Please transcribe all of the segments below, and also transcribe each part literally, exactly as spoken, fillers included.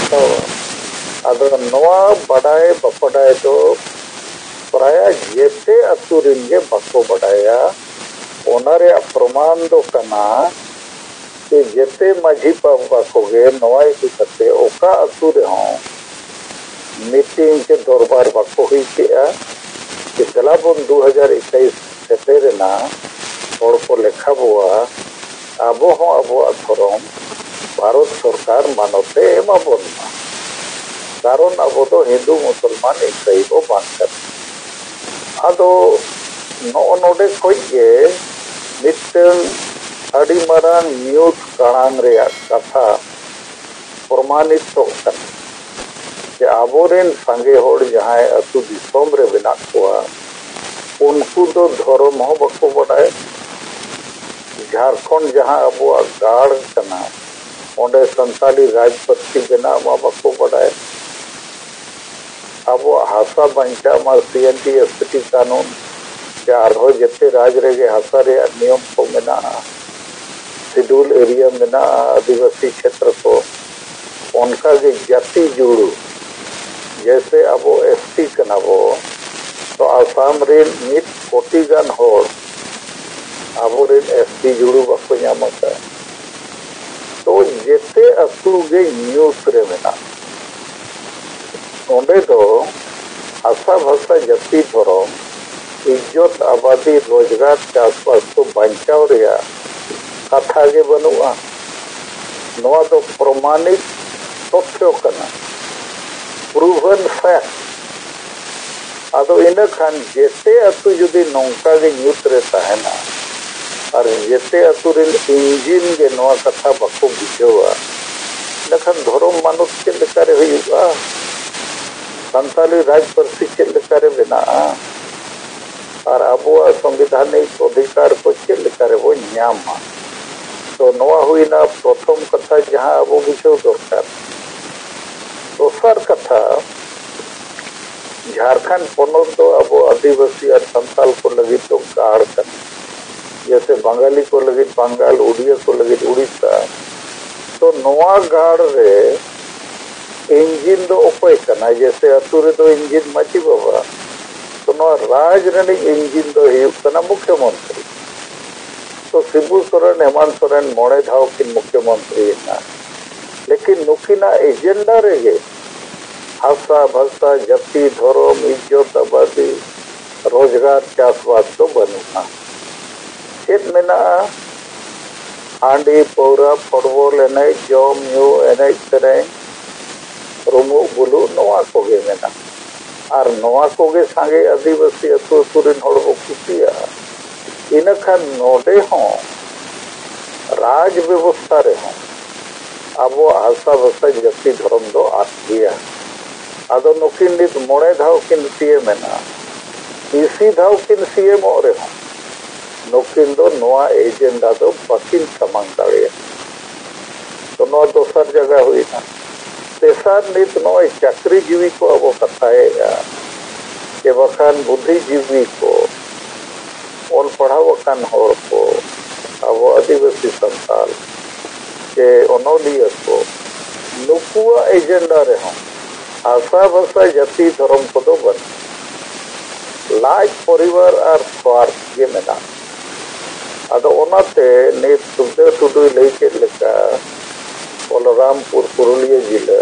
ᱦᱟᱛᱟᱣᱟ᱾ ᱟᱫᱚ ᱱᱚᱣᱟ ᱵᱟᱰᱟᱭ ᱵᱟᱵᱟᱰᱟᱭ ᱫᱚ ᱯᱨᱟᱭ ᱡᱮᱛᱮ ᱟᱹᱛᱩ ᱨᱮᱱ ᱜᱮ ᱵᱟᱠᱚ ᱵᱟᱰᱟᱭᱟ᱾ ᱚᱱᱟ ᱨᱮᱭᱟᱜ ᱯᱨᱚᱢᱟᱱ ᱫᱚ ᱠᱟᱱᱟ ᱡᱮ ᱡᱮᱛᱮ ᱢᱟᱹᱡᱷᱤ ᱵᱟᱵᱟ ᱠᱚᱜᱮ ᱱᱚᱣᱟ ᱤᱫᱤ ᱠᱟᱛᱮ ᱚᱠᱟ ᱟᱹᱛᱩ ᱨᱮᱦᱚᱸ ᱢᱤᱴᱤᱝ ᱥᱮ ᱫᱚᱨᱵᱟᱨ ᱵᱟᱠᱚ ᱦᱩᱭ ᱠᱮᱜᱼᱟ ᱡᱮ ᱫᱮᱞᱟ ᱵᱚᱱ ᱫᱩ ᱦᱟᱡᱟᱨ ᱮᱠᱟᱭᱤᱥ ᱥᱮᱴᱮᱨᱮᱱᱟ, ᱦᱚᱲ ᱠᱚ ᱞᱮᱠᱷᱟ ᱵᱚᱣᱟ, ᱟᱵᱚ ᱦᱚᱸ ᱟᱵᱚᱣᱟᱜ ᱫᱷᱚᱨᱚᱢ ᱵᱷᱟᱨᱚᱛ ᱥᱚᱨᱠᱟᱨ ᱢᱟᱱᱚᱛ ᱮ ᱮᱢᱟ ᱵᱚᱱ ᱢᱟ, ᱠᱟᱨᱚᱱ ᱟᱵᱚ ᱫᱚ ᱦᱤᱱᱫᱩ ᱢᱩᱥᱚᱞᱢᱟᱱ ᱤᱥᱟᱹᱭ ᱵᱚ ᱵᱟᱝ ᱠᱟᱱᱟ᱾ ᱟᱫᱚ ᱱᱚᱜᱼᱚ ᱱᱚᱰᱮ ᱠᱷᱚᱡ ᱜᱮ ᱢᱤᱫᱴᱟᱝ ᱟᱹᱰᱤ ᱢᱟᱨᱟᱝ ᱧᱩᱛ ᱠᱟᱲᱟᱝ ᱨᱮᱭᱟᱜ ᱠᱟᱛᱷᱟ ᱯᱨᱚᱢᱟᱱᱤᱛᱚᱜ ᱠᱟᱱᱟ ᱡᱮ ᱟᱵᱚᱨᱮᱱ ᱥᱟᱸᱜᱮ ᱦᱚᱲ ᱡᱟᱦᱟᱸᱭ ᱟᱹᱛᱩ ᱫᱤᱥᱚᱢ ᱨᱮ ᱢᱮᱱᱟᱜ ᱠᱚᱣᱟ, ᱩᱱᱠᱩ ᱫᱚ ᱫᱷᱚᱨᱚᱢ ᱦᱚᱸ ᱵᱟᱠᱚ ᱵᱟᱰᱟᱭᱟ᱾ ᱡᱷᱟᱲᱠᱷᱚᱸᱰ ᱡᱟᱦᱟᱸ ᱟᱵᱚᱣᱟᱜ ᱜᱟᱲ ᱠᱟᱱᱟ, ᱚᱸᱰᱮ ᱥᱟᱱᱛᱟᱞᱤ ᱨᱟᱡᱽ ᱯᱟᱹᱨᱥᱤ ᱵᱮᱱᱟᱜ ᱢᱟ ᱵᱟᱠᱚ ᱵᱟᱰᱟᱭᱟ᱾ ᱟᱵᱚᱣᱟᱜ ᱦᱟᱥᱟ ᱵᱟᱧᱪᱟᱜ ᱢᱟ ᱥᱤ ᱮᱱ ᱴᱤ ᱮᱥ ᱴᱤ ᱠᱟᱹᱱᱩᱱ ᱥᱮ ᱟᱨᱦᱚᱸ ᱡᱮᱛᱮ ᱨᱟᱡᱽ ᱨᱮᱜᱮ ᱦᱟᱥᱟ ᱨᱮᱭᱟᱜ ᱱᱤᱭᱚᱢ ᱠᱚ ᱢᱮᱱᱟᱜᱼᱟ, ᱥᱤᱰᱩᱞ ᱮᱨᱤᱭᱟ ᱢᱮᱱᱟᱜᱼᱟ, ᱟᱹᱫᱤᱵᱟᱹᱥᱤ ᱠᱷᱮᱛᱨᱚ ᱠᱚ, ᱚᱱᱠᱟᱜᱮ ᱡᱟᱹᱛᱤ ᱡᱩᱲᱩ, ᱡᱮᱭᱥᱮ ᱟᱵᱚ ᱮᱥ ᱴᱤ ᱠᱟᱱᱟ ᱵᱚ, ᱛᱚ ᱟᱥᱟᱢ ᱨᱮᱱ ᱢᱤᱫ ᱠᱳᱴᱤ ᱜᱟᱱ ᱦᱚᱲ ᱟᱵᱚᱨᱮᱱ ᱮᱥ ᱴᱤ ᱡᱩᱲᱩ ᱵᱟᱠᱚ ᱧᱟᱢ ᱟᱠᱟᱫᱼᱟ᱾ ᱛᱚ ᱡᱮᱛᱮ ᱟᱹᱛᱩ ᱜᱮ ᱧᱩᱛ ᱨᱮ ᱢᱮᱱᱟᱜᱼᱟ᱾ ᱚᱸᱰᱮ ᱫᱚ ᱦᱟᱥᱟ ᱵᱷᱟᱥᱟ ᱡᱟᱹᱛᱤ ᱫᱷᱚᱨᱚᱢ, ᱤᱡᱽᱡᱚᱛ ᱟᱵᱟᱫᱤ ᱨᱳᱡᱽᱜᱟᱨ ᱪᱟᱥᱵᱟᱥ ᱠᱚ ᱵᱟᱧᱪᱟᱣ ᱨᱮᱭᱟᱜ ᱠᱟᱛᱷᱟ ᱜᱮ ᱵᱟᱹᱱᱩᱜᱼᱟ᱾ ᱱᱚᱣᱟ ᱫᱚ ᱯᱨᱚᱢᱟᱱᱤᱠ ᱛᱚᱛᱷᱭᱚ ᱠᱟᱱᱟ, proven fact᱾ ᱟᱫᱚ ᱤᱱᱟᱹ ᱠᱷᱟᱱ ᱡᱮᱛᱮ ᱟᱹᱛᱩ ᱡᱩᱫᱤ ᱱᱚᱝᱠᱟ ᱜᱮ ᱧᱩᱛ ᱨᱮ ᱛᱟᱦᱮᱱᱟ ᱟᱨ ᱡᱮᱛᱮ ᱟᱹᱛᱩ ᱨᱮᱱ ᱤᱧᱡᱤᱱ ᱜᱮ ᱱᱚᱣᱟ ᱠᱟᱛᱷᱟ ᱵᱟᱠᱚ ᱵᱩᱡᱷᱟᱹᱣᱟ, ᱤᱱᱟᱹ ᱠᱷᱟᱱ ᱫᱷᱚᱨᱚᱢ ᱢᱟᱱᱚᱛ ᱪᱮᱫ ᱞᱮᱠᱟᱨᱮ ᱦᱩᱭᱩᱜᱼᱟ? ᱥᱟᱱᱛᱟᱞᱤ ᱨᱟᱡᱽ ᱯᱟᱹᱨᱥᱤ ᱪᱮᱫ ᱞᱮᱠᱟᱨᱮ ᱵᱮᱱᱟᱜᱼᱟ? ᱟᱨ ᱟᱵᱚᱣᱟᱜ ᱥᱚᱝᱵᱤᱫᱷᱟᱱᱤᱠ ᱚᱫᱷᱤᱠᱟᱨ ᱠᱚ ᱪᱮᱫ ᱞᱮᱠᱟ ᱨᱮᱵᱚᱱ ᱧᱟᱢᱟ? ᱛᱚ ᱱᱚᱣᱟ ᱦᱩᱭᱱᱟ ᱯᱨᱚᱛᱷᱚᱢ ᱠᱟᱛᱷᱟ, ᱡᱟᱦᱟᱸ ᱟᱵᱚ ᱵᱩᱡᱷᱟᱹᱣ ᱫᱚᱨᱠᱟᱨ᱾ ᱫᱚᱥᱟᱨ ᱠᱟᱛᱷᱟ, ᱡᱷᱟᱲᱠᱷᱚᱸᱰ ᱯᱚᱱᱚᱛ ᱫᱚ ᱟᱵᱚ ᱟᱹᱫᱤᱵᱟᱹᱥᱤ ᱟᱨ ᱥᱟᱱᱛᱟᱞ ᱠᱚ ᱞᱟᱹᱜᱤᱫ ᱫᱚ ᱜᱟᱲ ᱠᱟᱱᱟ, ᱡᱮᱭᱥᱮ ᱵᱟᱝᱜᱟᱞᱤ ᱠᱚ ᱞᱟᱹᱜᱤᱫ ᱵᱟᱝᱜᱟᱞ, ᱩᱰᱤᱭᱟ ᱠᱚ ᱞᱟᱹᱜᱤᱫ ᱩᱲᱤᱥᱥᱟ᱾ ᱛᱚ ᱱᱚᱣᱟ ᱜᱟᱲ ᱨᱮ ᱤᱧᱡᱤᱱ ᱫᱚ ᱚᱠᱚᱭ ᱠᱟᱱᱟᱭ? ᱡᱮᱭᱥᱮ ᱟᱹᱛᱩ ᱨᱮᱫᱚ ᱤᱧᱡᱤᱱ ᱢᱟᱹᱡᱷᱤ ᱵᱟᱵᱟ, ᱛᱚ ᱱᱚᱣᱟ ᱨᱟᱡᱽ ᱨᱤᱱᱤᱡ ᱤᱧᱡᱤᱱ ᱫᱚ ᱦᱩᱭᱩᱜ ᱠᱟᱱᱟ ᱢᱩᱠᱷᱭᱚᱢᱚᱱᱛᱨᱤ᱾ ᱛᱚ ᱥᱤᱵᱩ ᱥᱚᱨᱮᱱ, ᱦᱮᱢᱟᱱᱛ ᱥᱚᱨᱮᱱ ᱢᱚᱬᱮ ᱫᱷᱟᱣ ᱠᱤᱱ ᱢᱩᱠᱷᱭᱚᱢᱚᱱᱛᱨᱤᱭᱮᱱᱟ, ᱞᱮᱠᱤᱱ ᱱᱩᱠᱤᱱᱟᱜ ᱮᱡᱮᱱᱰᱟ ᱨᱮᱜᱮ ᱦᱟᱥᱟ, ᱵᱷᱟᱥᱟ, ᱡᱟᱹᱛᱤ, ᱫᱷᱚᱨᱚᱢ, ᱤᱡᱽᱡᱚᱛ, ᱟᱵᱟᱫᱤ, ᱨᱳᱡᱽᱜᱟᱨ, ᱪᱟᱥᱵᱟᱥ ᱫᱚ ᱵᱟᱹᱱᱩᱜᱼᱟ᱾ ᱪᱮᱫ ᱢᱮᱱᱟᱜᱼᱟ? ᱦᱟᱺᱰᱤ, ᱯᱟᱹᱣᱨᱟᱹ, ᱯᱷᱩᱴᱵᱚᱞ ᱮᱱᱮᱡ, ᱡᱚᱢ ᱧᱩ, ᱮᱱᱮᱡ ᱥᱮᱨᱮᱧ, ᱨᱩᱢᱩᱜ ᱵᱩᱞᱩᱜ, ᱱᱚᱣᱟ ᱠᱚᱜᱮ ᱢᱮᱱᱟᱜᱼᱟ᱾ ᱟᱨ ᱱᱚᱣᱟ ᱠᱚᱜᱮ ᱥᱟᱸᱜᱮ ᱟᱹᱫᱤᱵᱟᱹᱥᱤ ᱟᱹᱛᱩ ᱟᱹᱛᱩ ᱨᱮᱱ ᱦᱚᱲ ᱵᱚ ᱠᱩᱥᱤᱭᱟᱜᱼᱟ᱾ ᱤᱱᱟᱹ ᱠᱷᱟᱱ ᱱᱚᱰᱮ ᱦᱚᱸ ᱨᱟᱡᱽ ᱵᱮᱵᱚᱥᱛᱷᱟ ᱨᱮᱦᱚᱸ ᱟᱵᱚᱣᱟᱜ ᱦᱟᱥᱟ ᱵᱷᱟᱥᱟ ᱡᱟᱹᱛᱤ ᱫᱷᱚᱨᱚᱢ ᱫᱚ ᱟᱫ ᱜᱮᱭᱟ᱾ ᱟᱫᱚ ᱱᱩᱠᱤᱱ ᱱᱤᱛ ᱢᱚᱬᱮ ᱫᱷᱟᱣ ᱠᱤᱱ ᱥᱤ ᱮᱢ ᱮᱱᱟ, ᱵᱮᱥᱤ ᱫᱷᱟᱣ ᱠᱤᱱ ᱥᱤ ᱮᱢᱚᱜ ᱨᱮᱦᱚᱸ ᱱᱩᱠᱤᱱ ᱫᱚ ᱱᱚᱣᱟ ᱮᱡᱮᱱᱰᱟ ᱫᱚ ᱵᱟᱹᱠᱤᱱ ᱥᱟᱢᱟᱝ ᱫᱟᱲᱮᱭᱟᱜᱼᱟ᱾ ᱛᱚ ᱱᱚᱣᱟ ᱫᱚᱥᱟᱨ ᱡᱟᱭᱜᱟ ᱦᱩᱭᱱᱟ᱾ ᱛᱮᱥᱟᱨ, ᱱᱤᱛ ᱱᱚᱜᱼᱚᱭ ᱪᱟᱹᱠᱨᱤ ᱡᱤᱣᱤ ᱠᱚ ᱟᱵᱚ ᱠᱟᱛᱷᱟᱭᱮᱫᱼᱟ, ᱪᱮ ᱵᱟᱠᱷᱟᱱ ᱵᱩᱫᱽᱫᱷᱤ ᱡᱤᱣᱤ ᱠᱚ, ᱚᱞ ᱯᱟᱲᱦᱟᱣ ᱟᱠᱟᱱ ᱦᱚᱲ ᱠᱚ, ᱟᱵᱚ ᱟᱹᱫᱤᱵᱟᱹᱥᱤ ᱥᱟᱱᱛᱟᱲ, ᱪᱮ ᱚᱱᱚᱞᱤᱭᱟᱹ ᱠᱚ, ᱱᱩᱠᱩᱣᱟᱜ ᱮᱡᱮᱱᱰᱟ ᱨᱮᱦᱚᱸ ᱦᱟᱥᱟ ᱵᱷᱟᱥᱟ ᱡᱟᱹᱛᱤ ᱫᱷᱚᱨᱚᱢ ᱠᱚᱫᱚ ᱵᱟᱹᱱᱩᱜ᱾ ᱞᱟᱡ, ᱯᱚᱨᱤᱵᱟᱨ ᱟᱨ ᱥᱣᱟᱨᱛᱷ ᱜᱮ ᱢᱮᱱᱟᱜᱼᱟ᱾ ᱟᱫᱚ ᱚᱱᱟᱛᱮ ᱱᱤᱛ ᱥᱩᱠᱫᱮᱣ ᱴᱩᱰᱩᱭ ᱞᱟᱹᱭ ᱠᱮᱫ ᱞᱮᱠᱟ, ᱵᱚᱞᱚᱨᱟᱢᱯᱩᱨ, ᱯᱩᱨᱩᱞᱤᱭᱟᱹ ᱡᱤᱞᱟᱹ,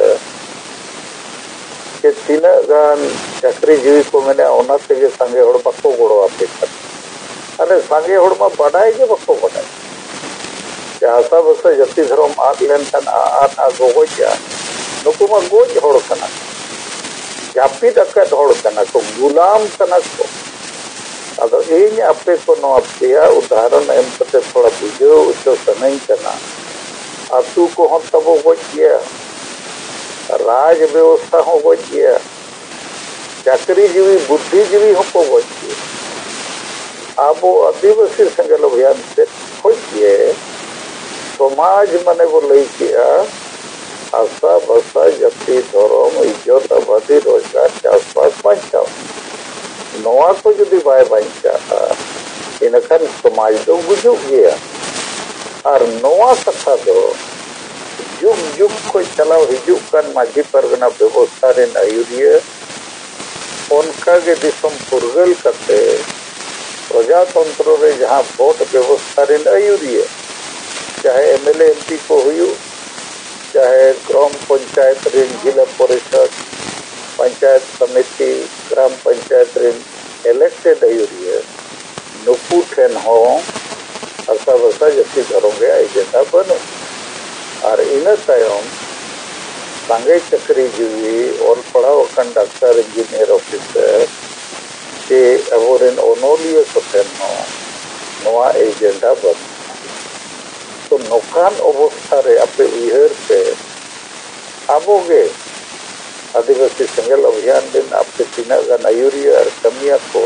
ᱡᱮ ᱛᱤᱱᱟᱹᱜ ᱜᱟᱱ ᱪᱟᱹᱠᱨᱤ ᱡᱤᱣᱤ ᱠᱚ ᱢᱮᱱᱟᱜᱼᱟ, ᱚᱱᱟ ᱛᱮᱜᱮ ᱥᱟᱸᱜᱮ ᱦᱚᱲ ᱵᱟᱠᱚ ᱜᱚᱲᱚ ᱟᱯᱮ ᱠᱟᱱᱟ᱾ ᱟᱨᱮ, ᱥᱟᱸᱜᱮ ᱦᱚᱲ ᱢᱟ ᱵᱟᱰᱟᱭ ᱜᱮ ᱵᱟᱠᱚ ᱵᱟᱰᱟᱭ᱾ ᱡᱮ ᱦᱟᱥᱟ ᱵᱷᱟᱥᱟ ᱡᱟᱹᱛᱤ ᱫᱷᱚᱨᱚᱢ ᱟᱫ ᱞᱮᱱᱠᱷᱟᱱ ᱟ-, ᱟᱫ ᱟᱨ ᱜᱚᱜᱚᱡᱼᱟ᱾ ᱱᱩᱠᱩ ᱢᱟ ᱜᱚᱡ ᱦᱚᱲ ᱠᱟᱱᱟ ᱠᱚ, ᱡᱟᱹᱯᱤᱫ ᱟᱠᱟᱫ ᱦᱚᱲ ᱠᱟᱱᱟ ᱠᱚ, ᱜᱩᱞᱟᱢ ᱠᱟᱱᱟ ᱠᱚ᱾ ᱟᱫᱚ ᱤᱧ ᱟᱯᱮ ᱠᱚ ᱱᱚᱣᱟ ᱯᱮᱭᱟ ᱩᱫᱟᱦᱚᱨᱚᱱ ᱮᱢ ᱠᱟᱛᱮ ᱛᱷᱚᱲᱟ ᱵᱩᱡᱷᱟᱹᱣ ᱦᱚᱪᱚ ᱥᱟᱱᱟᱧ ᱠᱟᱱᱟ᱾ ᱟᱹᱛᱩ ᱠᱚᱦᱚᱸ ᱛᱟᱵᱚ ᱜᱚᱡ ᱜᱮᱭᱟ, ᱨᱟᱡᱽ ᱵᱮᱵᱚᱥᱛᱷᱟ ᱦᱚᱸ ᱜᱚᱡ ᱜᱮᱭᱟ, ᱪᱟᱹᱠᱨᱤ ᱡᱤᱣᱤ, ᱵᱩᱫᱽᱫᱷᱤ ᱡᱤᱣᱤ ᱦᱚᱸᱠᱚ ᱜᱚᱡ ᱜᱮᱭᱟ᱾ ᱟᱵᱚ ᱟᱹᱫᱤᱵᱟᱹᱥᱤ ᱥᱮᱸᱜᱮᱞ ᱚᱵᱷᱤᱭᱟᱱ ᱥᱮᱫ ᱠᱷᱚᱡ ᱜᱮ ᱥᱚᱢᱟᱡᱽ ᱢᱟᱱᱮ ᱵᱚ ᱞᱟᱹᱭ ᱠᱮᱜᱼᱟ, ᱦᱟᱥᱟ ᱵᱷᱟᱥᱟ, ᱡᱟᱹᱛᱤ, ᱫᱷᱚᱨᱚᱢ, ᱤᱡᱽᱡᱚᱛ, ᱟᱵᱟᱫᱤ, ᱨᱳᱡᱽᱜᱟᱨ, ᱪᱟᱥᱵᱟᱥ, ᱵᱟᱧᱪᱟᱣ᱾ ᱱᱚᱣᱟ ᱠᱚ ᱡᱩᱫᱤ ᱵᱟᱭ ᱵᱟᱧᱪᱟᱜᱼᱟ, ᱤᱱᱟᱹᱠᱷᱟᱱ ᱥᱚᱢᱟᱡᱽ ᱫᱚ ᱜᱩᱡᱩᱜ ᱜᱮᱭᱟ᱾ ᱟᱨ ᱱᱚᱣᱟ ᱠᱟᱛᱷᱟ ᱫᱚ ᱡᱩᱜᱽ ᱡᱩᱜᱽ ᱠᱷᱚᱱ ᱪᱟᱞᱟᱣ ᱦᱤᱡᱩᱜ ᱠᱟᱱ ᱢᱟᱹᱡᱷᱤ ᱯᱟᱨᱜᱟᱱᱟ ᱵᱮᱵᱚᱥᱛᱷᱟ ᱨᱮᱱ ᱟᱹᱭᱩᱨᱤᱭᱟᱹ, ᱚᱱᱠᱟᱜᱮ ᱫᱤᱥᱚᱢ ᱯᱷᱩᱨᱜᱟᱹᱞ ᱠᱟᱛᱮ ᱯᱨᱚᱡᱟᱛᱚᱱᱛᱨᱚ ᱨᱮ ᱡᱟᱦᱟᱸ ᱵᱷᱳᱴ ᱵᱮᱵᱚᱥᱛᱷᱟ ᱨᱮᱱ ᱟᱹᱭᱩᱨᱤᱭᱟᱹ, ᱪᱟᱦᱮ M L A M P ᱠᱚ ᱦᱩᱭᱩᱜ, ᱪᱟᱦᱮ ᱜᱨᱟᱢ ᱯᱚᱧᱪᱟᱭᱮᱛ ᱨᱮᱱ ᱡᱤᱞᱟ ᱯᱚᱨᱤᱥᱚᱫᱽ, ᱯᱚᱧᱪᱟᱭᱮᱛ ᱥᱚᱢᱤᱛᱤ, ᱜᱨᱟᱢ ᱯᱚᱧᱪᱟᱭᱮᱛ ᱨᱮᱱ ᱤᱞᱮᱠᱴᱮᱰ ᱟᱹᱭᱩᱨᱤᱭᱟᱹ, ᱱᱩᱠᱩ ᱴᱷᱮᱱ ᱦᱚᱸ ᱦᱟᱥᱟ ᱵᱷᱟᱥᱟ ᱡᱟᱹᱛᱤ ᱫᱷᱚᱨᱚᱢ ᱨᱮᱭᱟᱜ ᱮᱡᱮᱱᱰᱟ ᱵᱟᱹᱱᱩᱜ᱾ ᱟᱨ ᱤᱱᱟᱹ ᱛᱟᱭᱚᱢ ᱥᱟᱸᱜᱮ ᱪᱟᱹᱠᱨᱤ ᱡᱤᱣᱤ, ᱚᱞ ᱯᱟᱲᱦᱟᱣ ᱟᱠᱟᱱ ᱰᱟᱠᱛᱟᱨ, ᱤᱧᱡᱤᱱᱤᱭᱟᱨ, ᱚᱯᱷᱤᱥᱟᱨ ᱪᱮ ᱟᱵᱚᱨᱮᱱ ᱚᱱᱚᱞᱤᱭᱟᱹ ᱠᱚᱴᱷᱮᱱ ᱦᱚᱸ ᱱᱚᱣᱟ ᱮᱡᱮᱱᱰᱟ ᱵᱟᱹᱱᱩᱜᱼᱟ᱾ ᱛᱚ ᱱᱚᱝᱠᱟᱱ ᱚᱵᱚᱥᱛᱷᱟ ᱨᱮ ᱟᱯᱮ ᱩᱭᱦᱟᱹᱨ ᱯᱮ, ᱟᱵᱚ ᱜᱮ ᱟᱹᱫᱤᱵᱟᱹᱥᱤ ᱥᱮᱸᱜᱮᱞ ᱚᱵᱷᱤᱭᱟᱱ ᱨᱮᱱ ᱟᱯᱮ ᱛᱤᱱᱟᱹᱜ ᱜᱟᱱ ᱟᱹᱭᱩᱨᱤᱭᱟᱹ ᱟᱨ ᱠᱟᱹᱢᱤᱭᱟᱹ ᱠᱚ,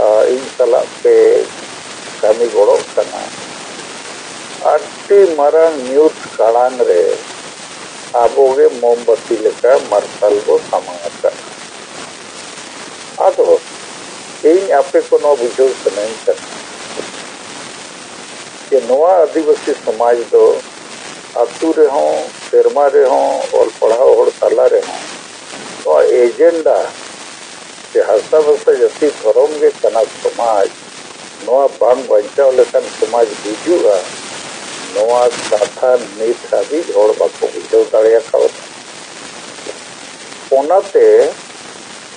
ᱟ, ᱤᱧ ᱥᱟᱞᱟᱜ ᱯᱮ ᱠᱟᱹᱢᱤ ᱜᱚᱲᱚᱜ ᱠᱟᱱᱟ᱾ ᱟᱹᱰᱤ ᱢᱟᱨᱟᱝ ᱧᱩᱛ ᱠᱟᱲᱟᱝ ᱨᱮ ᱟᱵᱚ ᱜᱮ ᱢᱳᱢᱵᱟᱛᱤ ᱞᱮᱠᱟ ᱢᱟᱨᱥᱟᱞ ᱵᱚ ᱥᱟᱢᱟᱝ ᱟᱠᱟᱫᱼᱟ᱾ ᱟᱫᱚ ᱤᱧ ᱟᱯᱮ ᱠᱚ ᱱᱚᱣᱟ ᱵᱩᱡᱷᱟᱹᱣ ᱥᱟᱱᱟᱧ ᱠᱟᱱᱟ ᱡᱮ ᱱᱚᱣᱟ ᱟᱹᱫᱤᱵᱟᱹᱥᱤ ᱥᱚᱢᱟᱡᱽ ᱫᱚ ᱟᱹᱛᱩ ᱨᱮᱦᱚᱸ, ᱥᱮᱨᱢᱟ ᱨᱮᱦᱚᱸ, ᱚᱞ ᱯᱟᱲᱦᱟᱣ ᱦᱚᱲ ᱛᱟᱞᱟ ᱨᱮᱦᱚᱸ ᱱᱚᱣᱟ ᱮᱡᱮᱱᱰᱟ ᱥᱮ ᱦᱟᱥᱟ ᱵᱷᱟᱥᱟ ᱡᱟᱹᱛᱤ ᱫᱷᱚᱨᱚᱢ ᱜᱮ ᱠᱟᱱᱟ ᱥᱚᱢᱟᱡᱽ, ᱱᱚᱣᱟ ᱵᱟᱝ ᱵᱟᱧᱪᱟᱣ ᱞᱮᱠᱷᱟᱱ ᱥᱚᱢᱟᱡᱽ ᱜᱩᱡᱩᱜᱼᱟ, ᱱᱚᱣᱟ ᱠᱟᱛᱷᱟ ᱱᱤᱛ ᱦᱟᱹᱵᱤᱡ ᱦᱚᱲ ᱵᱟᱠᱚ ᱵᱩᱡᱷᱟᱹᱣ ᱫᱟᱲᱮ ᱟᱠᱟᱣᱫᱟ᱾ ᱚᱱᱟᱛᱮ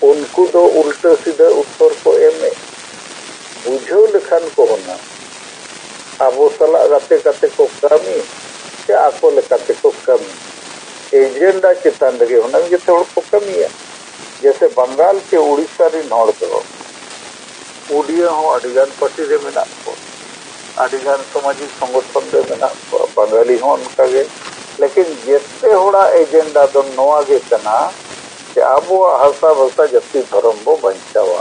ᱩᱱᱠᱩ ᱫᱚ ᱩᱞᱴᱟᱹ ᱥᱤᱫᱷᱟᱹ ᱩᱛᱛᱚᱨ ᱠᱚ ᱮᱢᱮᱫ᱾ ᱵᱩᱡᱷᱟᱹᱣ ᱞᱮᱠᱷᱟᱱ ᱠᱚ ᱦᱩᱱᱟᱹᱝ ᱟᱵᱚ ᱥᱟᱞᱟᱜ ᱜᱟᱛᱮ ᱠᱟᱛᱮ ᱠᱚ ᱠᱟᱹᱢᱤ ᱥᱮ ᱟᱠᱚ ᱞᱮᱠᱟ ᱛᱮᱠᱚ ᱠᱟᱹᱢᱤ, ᱮᱡᱮᱱᱰᱟ ᱪᱮᱛᱟᱱ ᱨᱮᱜᱮ ᱦᱩᱱᱟᱹᱝ ᱡᱚᱛᱚ ᱦᱚᱲ ᱠᱚ ᱠᱟᱹᱢᱤᱭᱟ᱾ ᱡᱮᱭᱥᱮ ᱵᱟᱝᱜᱟᱞ ᱥᱮ ᱩᱲᱤᱥᱥᱟ ᱨᱮᱱ ᱦᱚᱲ ᱫᱚ ᱩᱰᱤᱭᱟᱹ ᱦᱚᱸ ᱟᱹᱰᱤᱜᱟᱱ ᱯᱟᱹᱴᱤ ᱨᱮ ᱢᱮᱱᱟᱜ ᱠᱚᱣᱟ, ᱟᱹᱰᱤᱜᱟᱱ ᱥᱟᱢᱟᱡᱤᱠ ᱥᱚᱝᱜᱚᱴᱷᱚᱱ ᱨᱮ ᱢᱮᱱᱟᱜ ᱠᱚᱣᱟ, ᱵᱟᱝᱜᱟᱞᱤ ᱦᱚᱸ ᱚᱱᱠᱟᱜᱮ᱾ ᱞᱮᱠᱤᱱ ᱡᱮᱛᱮ ᱦᱚᱲᱟᱜ ᱮᱡᱮᱱᱰᱟ ᱫᱚ ᱱᱚᱣᱟ ᱜᱮ ᱠᱟᱱᱟ ᱡᱮ ᱟᱵᱚᱣᱟᱜ ᱦᱟᱥᱟ ᱵᱷᱟᱥᱟ ᱡᱟᱹᱛᱤ ᱫᱷᱚᱨᱚᱢ ᱵᱚ ᱵᱟᱧᱪᱟᱣᱟ,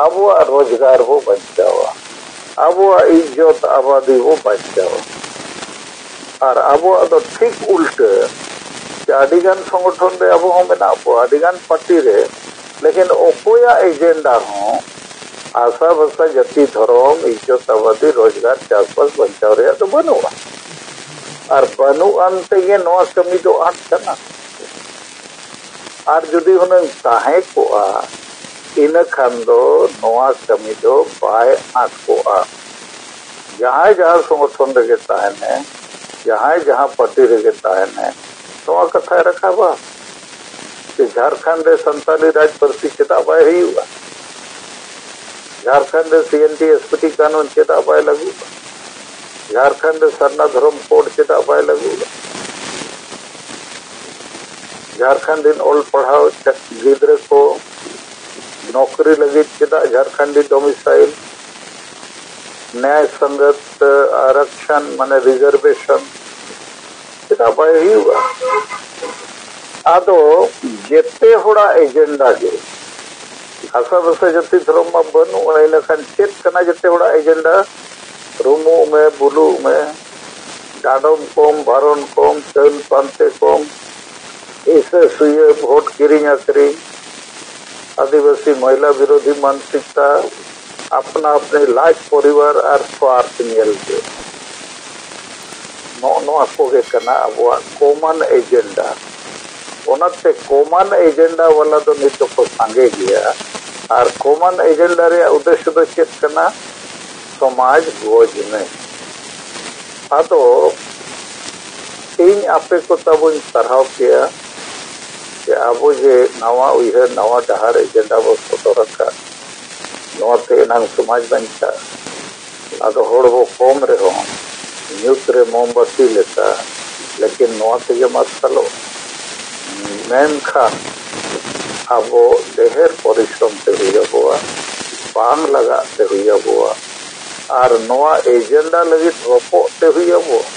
ᱟᱵᱚᱣᱟᱜ ᱨᱳᱡᱽᱜᱟᱨ ᱵᱚ ᱵᱟᱧᱪᱟᱣᱟ, ᱟᱵᱚᱣᱟᱜ ᱤᱡᱽᱡᱚᱛ ᱟᱵᱟᱫᱤ ᱵᱚ ᱵᱟᱧᱪᱟᱣᱟ᱾ ᱟᱨ ᱟᱵᱚᱣᱟᱜ ᱫᱚ ᱴᱷᱤᱠ ᱩᱞᱴᱟᱹ, ᱡᱮ ᱟᱹᱰᱤᱜᱟᱱ ᱥᱚᱝᱜᱚᱴᱷᱚᱱ ᱨᱮ ᱟᱵᱚ ᱦᱚᱸ ᱢᱮᱱᱟᱜ ᱵᱚ, ᱟᱹᱰᱤᱜᱟᱱ ᱯᱟᱹᱴᱤ ᱨᱮ, ᱞᱮᱠᱤᱱ ᱚᱠᱚᱭᱟᱜ ᱮᱡᱮᱱᱰᱟ ᱦᱚᱸ ᱦᱟᱥᱟ ᱵᱷᱟᱥᱟ ᱡᱟᱹᱛᱤ ᱫᱷᱚᱨᱚᱢ ᱤᱡᱽᱡᱚᱛ ᱟᱵᱟᱫᱤ ᱨᱳᱡᱽᱜᱟᱨ ᱪᱟᱥᱵᱟᱥ ᱵᱟᱧᱪᱟᱣ ᱨᱮᱭᱟᱜ ᱫᱚ ᱵᱟᱹᱱᱩᱜᱼᱟ᱾ ᱟᱨ ᱵᱟᱹᱱᱩᱜ ᱟᱱ ᱛᱮᱜᱮ ᱱᱚᱣᱟ ᱠᱟᱹᱢᱤ ᱫᱚ ᱟᱸᱴ ᱠᱟᱱᱟ᱾ ᱟᱨ ᱡᱩᱫᱤ ᱦᱩᱱᱟᱹᱝ ᱛᱟᱦᱮᱸ ᱠᱚᱜᱼᱟ, ᱤᱱᱟᱹ ᱠᱷᱟᱱ ᱫᱚ ᱱᱚᱣᱟ ᱠᱟᱹᱢᱤ ᱫᱚ ᱵᱟᱭ ᱟᱸᱴ ᱠᱚᱜᱼᱟ᱾ ᱡᱟᱦᱟᱸᱭ ᱡᱟᱦᱟᱸ ᱥᱚᱝᱜᱚᱴᱷᱚᱱ ᱨᱮᱜᱮ ᱛᱟᱦᱮᱱᱮ, ᱡᱟᱦᱟᱸᱭ ᱡᱟᱦᱟᱸ ᱯᱟᱨᱴᱤ ᱨᱮᱜᱮ ᱛᱟᱦᱮᱱᱮ, ᱱᱚᱣᱟ ᱠᱟᱛᱷᱟᱭ ᱨᱟᱠᱟᱵᱟ ᱡᱮ ᱡᱷᱟᱲᱠᱷᱚᱸᱰ ᱨᱮ ᱥᱟᱱᱛᱟᱞᱤ ᱨᱟᱡᱽ ᱯᱟᱹᱨᱥᱤ ᱪᱮᱫᱟᱜ ᱵᱟᱭ ᱦᱩᱭᱩᱜᱼᱟ, ᱡᱷᱟᱲᱠᱷᱚᱸᱰ ᱨᱮ ᱥᱤ N T S P T ᱠᱟᱹᱱᱩᱱ ᱪᱮᱫᱟᱜ ᱵᱟᱭ ᱞᱟᱹᱜᱩᱜᱼᱟ, ᱡᱷᱟᱲᱠᱷᱚᱸᱰ ᱨᱮ ᱥᱟᱨᱱᱟ ᱫᱷᱚᱨᱚᱢ ᱠᱳᱰ ᱪᱮᱫᱟᱜ ᱵᱟᱭ ᱞᱟᱹᱜᱩᱜᱼᱟ, ᱡᱷᱟᱲᱠᱷᱚᱸᱰ ᱨᱮᱱ ᱚᱞ ᱯᱟᱲᱦᱟᱣ ᱜᱤᱫᱽᱨᱟᱹ ᱠᱚ ᱱᱚᱠᱨᱤ ᱞᱟᱹᱜᱤᱫ ᱪᱮᱫᱟᱜ ᱡᱷᱟᱲᱠᱷᱚᱸᱰᱤ ᱰᱚᱢᱤᱥᱟᱭᱤᱞ, ᱱᱮᱭᱟᱭ ᱥᱚᱝᱜᱚᱛ ᱟᱨᱟᱠᱥᱚᱱ ᱢᱟᱱᱮ ᱨᱤᱡᱟᱨᱵᱷᱮᱥᱚᱱ ᱪᱮᱫᱟᱜ ᱵᱟᱭ ᱦᱩᱭᱩᱜᱼᱟ? ᱟᱫᱚ ᱡᱮᱛᱮ ᱦᱚᱲᱟᱜ ᱮᱡᱮᱱᱰᱟ ᱜᱮ ᱵᱷᱟᱥᱟ ᱵᱷᱟᱥᱟ ᱡᱟᱹᱛᱤ ᱫᱷᱚᱨᱚᱢ ᱢᱟ ᱵᱟᱹᱱᱩᱜᱼᱟ, ᱤᱱᱟᱹᱠᱷᱟᱱ ᱪᱮᱫ ᱠᱟᱱᱟ ᱡᱮᱛᱮ ᱦᱚᱲᱟᱜ ᱮᱡᱮᱱᱰᱟ? ᱨᱩᱢᱩᱜ ᱢᱮ, ᱵᱩᱞᱩᱜ ᱢᱮ, ᱰᱟᱸᱰᱚᱢ ᱠᱚᱢ, ᱵᱟᱨᱚᱱ ᱠᱚᱢ, ᱪᱟᱹᱞ ᱯᱟᱱᱛᱮ ᱠᱚᱢ, ᱦᱤᱥᱟᱹ ᱥᱩᱭᱟᱹ, ᱵᱷᱳᱴ ᱠᱤᱨᱤᱧ ᱟᱹᱠᱷᱨᱤᱧ, ᱟᱹᱫᱤᱵᱟᱹᱥᱤ ᱢᱚᱦᱤᱞᱟ ᱵᱤᱨᱳᱫᱷᱤ ᱢᱟᱱᱥᱤᱠᱛᱟ, ᱟᱯᱱᱟ ᱟᱯᱱᱤ ᱞᱟᱡ ᱯᱚᱨᱤᱵᱟᱨ ᱟᱨ ᱥᱣᱟᱨᱛᱷ ᱧᱮᱞ ᱜᱮ᱾ ᱱᱚᱜᱼᱚ ᱱᱚᱣᱟ ᱠᱚᱜᱮ ᱠᱟᱱᱟ ᱟᱵᱚᱣᱟᱜ ᱠᱚᱢᱚᱱ ᱮᱡᱮᱱᱰᱟ᱾ ᱚᱱᱟᱛᱮ ᱠᱚᱢᱚᱱ ᱮᱡᱮᱱᱰᱟ ᱵᱟᱞᱟ ᱫᱚ ᱱᱤᱛ ᱫᱚᱠᱚ ᱥᱟᱸᱜᱮ ᱜᱮᱭᱟ᱾ ᱟᱨ ᱠᱚᱢᱚᱱ ᱮᱡᱮᱱᱰᱟ ᱨᱮᱭᱟᱜ ᱩᱫᱽᱫᱮᱥᱥᱚ ᱫᱚ ᱪᱮᱫ ᱠᱟᱱᱟ? ᱥᱚᱢᱟᱡᱽ ᱜᱚᱡ ᱢᱮ᱾ ᱟᱫᱚ ᱤᱧ ᱟᱯᱮ ᱠᱚ ᱛᱟᱵᱚᱧ ᱥᱟᱨᱦᱟᱣ ᱯᱮᱭᱟ ᱡᱮ ᱟᱵᱚ ᱡᱮ ᱱᱟᱣᱟ ᱩᱭᱦᱟᱹᱨ, ᱱᱟᱣᱟ ᱰᱟᱦᱟᱨ ᱮᱡᱮᱱᱰᱟ ᱵᱚ ᱥᱚᱫᱚᱨ ᱟᱠᱟᱫ, ᱱᱚᱣᱟᱛᱮ ᱮᱱᱟᱝ ᱥᱚᱢᱟᱡᱽ ᱵᱟᱧᱪᱟᱜᱼᱟ᱾ ᱟᱫᱚ ᱦᱚᱲ ᱵᱚ ᱠᱚᱢ ᱨᱮᱦᱚᱸ ᱧᱩᱛ ᱨᱮ ᱢᱳᱢᱵᱟᱛᱤ ᱞᱮᱠᱟ, ᱞᱮᱠᱤᱱ ᱱᱚᱣᱟ ᱛᱮᱜᱮ ᱢᱟᱨᱥᱟᱞᱚᱜ᱾ ᱢᱮᱱᱠᱷᱟᱱ ᱟᱵᱚ ᱰᱷᱮᱨ ᱯᱚᱨᱤᱥᱨᱚᱢ ᱛᱮ ᱦᱩᱭ ᱟᱵᱚᱣᱟ, ᱵᱟᱝ ᱞᱟᱜᱟᱜ ᱛᱮ ᱦᱩᱭ ᱟᱵᱚᱣᱟ, ᱟᱨ ᱱᱚᱣᱟ ᱮᱡᱮᱱᱰᱟ ᱞᱟᱹᱜᱤᱫ ᱨᱚᱯᱚᱜ ᱛᱮ ᱦᱩᱭ ᱟᱵᱚᱣᱟ᱾